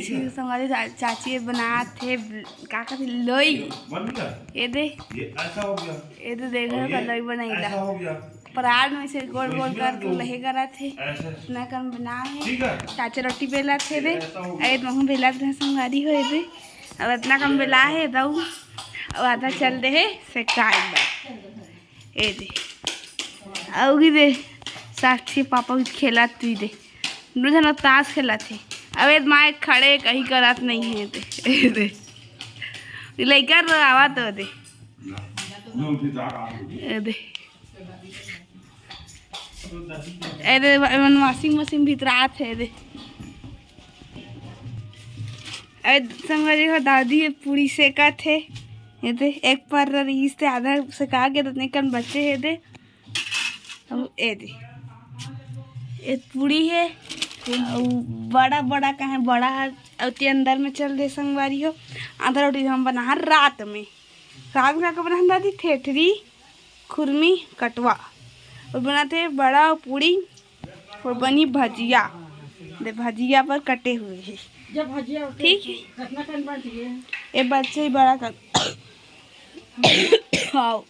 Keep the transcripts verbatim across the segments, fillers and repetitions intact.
संगवारी चा-, चाची बनात हे, का कहथे, लोई। बन गया? ये दे। ये ऐसा हो गया। ये दे, देख और रहे हो, ये लोई बनाई ला। ऐसा हो गया। परात में से गोल गोल करके लहे करत हे। ऐसे। इतना कन बना हे। ठीक है। चाचा रोटी बेलत हे दे। ऐसा हो गया। अरे महू बेलत रहे संगवारी हो दे। अब इतना कन बेला हे दऊ। अब आधा चल दे हे, सेकाए बर। ए दे। अउ गी दे। साक्षी पापा भी खेलत तुई दे। दू झन ताश खेलत हे। अब ए माय खड़े कहीं करत नहीं हे दे। ए दे। लइका रो आवत हो दे। ए दे। ए दे, एमन washing machine भीतरात हे दे। ए संगवारी हो, दादी ये पूरी सेकत हे। ये दे, एक पर रईस ते आधा सेका के तो निकन बचे हे दे। अब ए दे, ये पूरी हे। अउ बड़ा बड़ा कहे बड़ा हे, अउ ते अंदर में चल दे संगवारी हो। आधा रोटी हम बना हन रात में। रात में का बनाहन दादी? ठेठरी, खुरमी, कटवा। अउ बनाथे बड़ा अउ पूरी अउ बनी भजिया। दे भजिया पर कटे हुए हे। जब भजिया होते ठीक हे। कितना कन बन चुके हैं? ये बच्चे ही बड़ा कर। हाँ।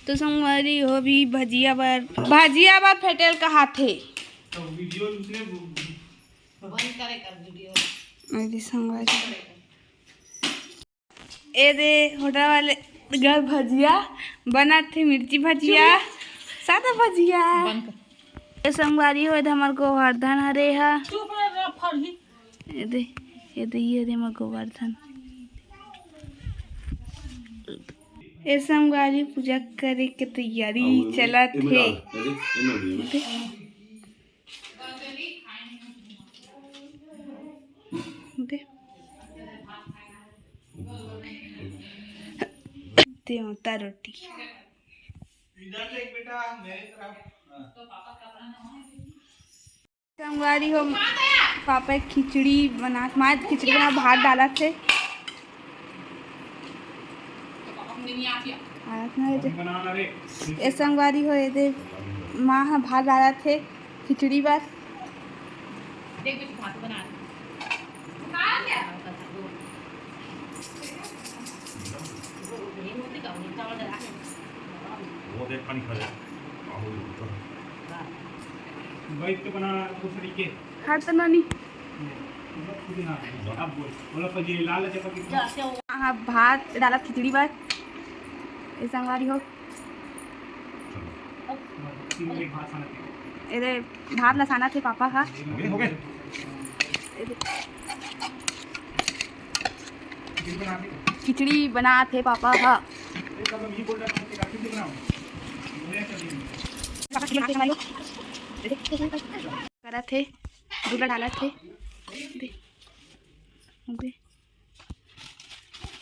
तो संगवारी हो भी भजिया बर, भजिया बर फेटेल कहाथे। अरे संगवारी। ए दे होटल वाले घर भजिया बनात हे, मिर्ची भजिया, सादा भजिया। ए संगवारी हो, ए दे हमर गोवर्धन हरे हा। ए दे, ए दे, ये दे हमर गोवर्धन। ए संगवारी पूजा करे के तैयारी चलत हे। दे। तेवता रोटी। संगवारी हो, पापा एक खिचड़ी बना, माँ खिचड़ी बना, भात डालत हे। ए संगवारी हो, ए दे माँ ह भात डालत हे खिचड़ी बर। बैठ के बना दूसरी के। हर तो नानी। अब बोल, बोला पनीर लाल है, चपाती। हाँ, भात डालत खिचड़ी बर। ए संगवारी हो। तीन एक भात खाना चाहिए। ए दे भात ला सानत हे पापा हा। हो गए, हो गए। ए दे। खिचड़ी बनात हे पापा हा। करत हे, दूध ला डालत हे। दे, दे,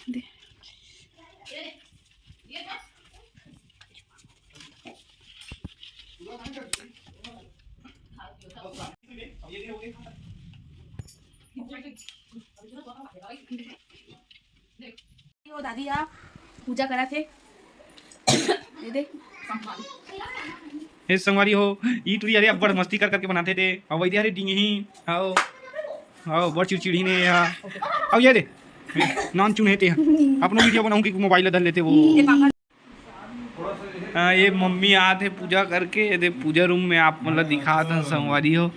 दे। वो दादी हा पूजा करत हे। ये दे। ए संगवारी हो, ई टुरी अरे अब्बड़ मस्ती कर करके बनाथे ते। अउ वैदे हरे डिंगही। आओ, आओ, बड़ चिड़चिड़ी ने हा। अउ ये दे, नान चुन हे ते हा। अपनो वीडियो बनाऊं कि मोबाइल धर लेते वो। ये पापा। हाँ, ये मम्मी आत हे पूजा करके, ये दे पूजा रूम में आप मन ला दिखात हन संगवारी हो।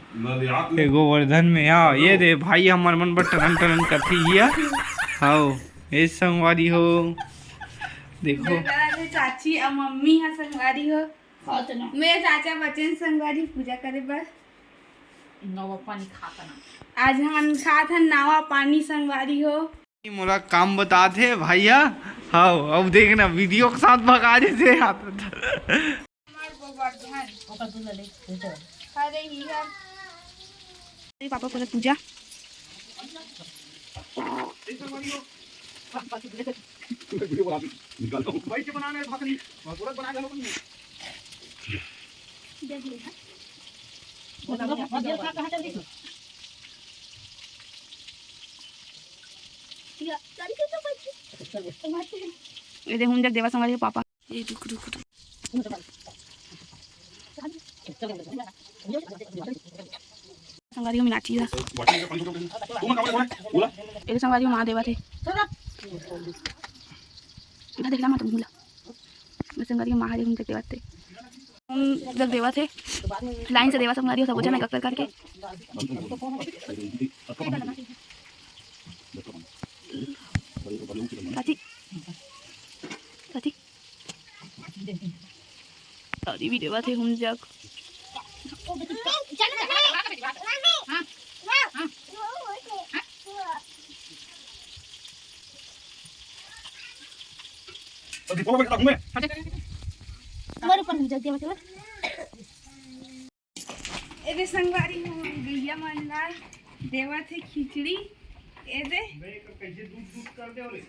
ये गोवर्धन में, हाँ, ये दे भाई हमर मन बर टरन टरन करती हिया। हाँ, ये संगवारी हो, देखो। ये चाची अउ मम्मी हा संगवारी हो। मेरे चाचा बचेन संगवारी पूजा करे बर। नवा पानी खात ना। आज हमन खात हन नवा पानी संगवारी हो। मोला काम बतात हे भैया। हाँ, अब देखना वीडियो के साथ भगा देते हाथ। हमार गोवर्धन। ओकर दूध ले, दूध ले। अरे, ये अरे पापा, पहले पूजा। ये दे हुंजक देवा संगवारी हो पापा। ए, रुक, रुक, रुक। संगवारी हो मीनाक्षी ला। ये तो संगवारी हो माँ देवत हे। इधर देख ला मत मुँह ला। बस संगवारी हो माँ हरे मुँह देख देवत हे। हम जग देवत हे। लाइन से देवत संगवारी हो सब जन एक एक करके। काची? काची? अरे वीडियो बात है हम जग। तो दीपक बैठा हूँ मैं। हमारे ऊपर नहीं जग दिया मतलब। ए दे संगवारी हो, गैया मन ला देवत हे खिचड़ी। ए दे। बे, एकर कैसे दूध दूध कर दे रे?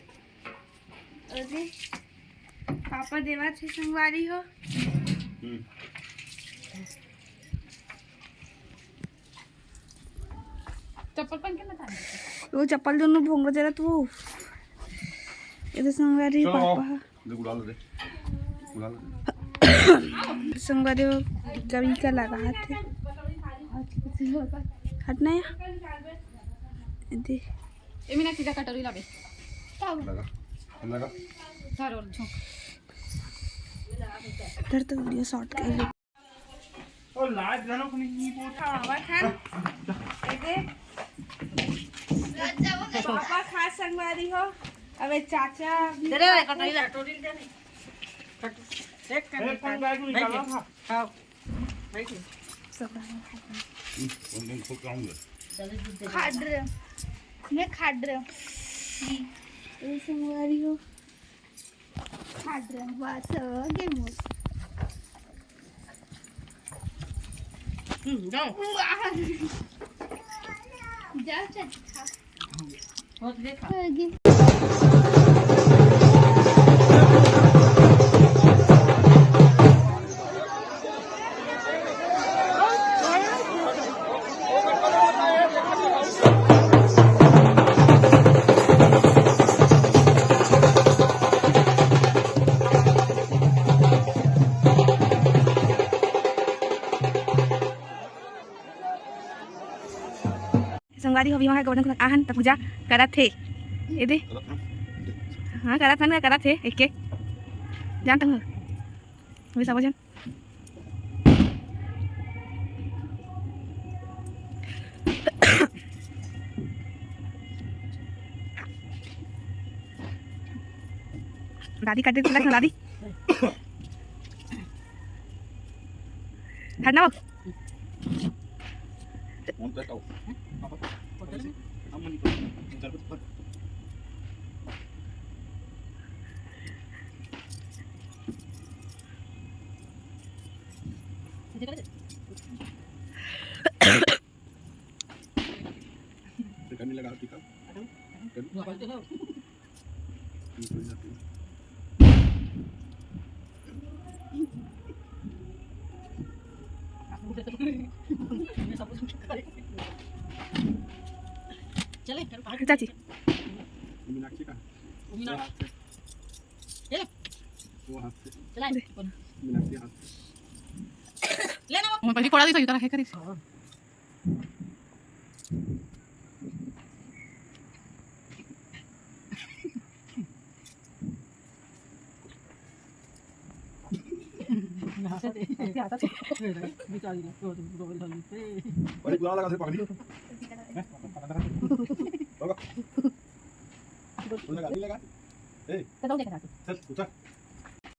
ए दे, पापा देवत हे संगवारी हो। हम्म। चप्पल पहन के मत आना। वो चप्पल दोनों भोंगा जरा तू। ए दे संगवारी चलो, पापा। दे गुलाल दे। गुलाल दे। संगवारी हो, गवी का लगा हाथ है। हटना है। दे। ए मीना, सीधा कटोरी लाबे। लगा। लगा। धर और झोंक। इधर तो वीडियो शॉर्ट कर ले। ओ, लाज घलो को नहीं, नहीं पूछा। हाँ, बस है। ए दे। पापा खा संगवारी हो। अबे चाचा भी दे रे, खा कटोरी ला। कटोरी दे नहीं। कट-, एक कर एक दे, कम गाय को निकालो। बैठ। हाँ। बैठ। सब हम्म, हम, हम खुद खाऊंगे। खाड़ रहे। मैं खाड़ रहे। ए संगवारी हो। खाड़ रहे। वाह, सब आगे मोर। हम्म, जाओ। वाह। जाओ, चाची, खाओ। बहुत देखा। आगे। संगवारी हो, अभी वहाँ गोवर्धन खुला आहन त पूजा करत हे। ए दे। हाँ, करत हन, करत हे, एक के। जानत हूँ। वही सब जन। दादी काट दे, तिलक ना दादी। हटना वो। गर्मी लगा टीका। चले, चाची। मीनाक्षी का? मीनाक्षी। ये। वो हाथ से। चला, मीनाक्षी हाथ से। ले ना। मैं पहले कोड़ा दी तो इधर है करी। भाई, बुरा लगा थे पकड़ी। लगा, लगा। ए। तो देख रहा तू। चल, उतर।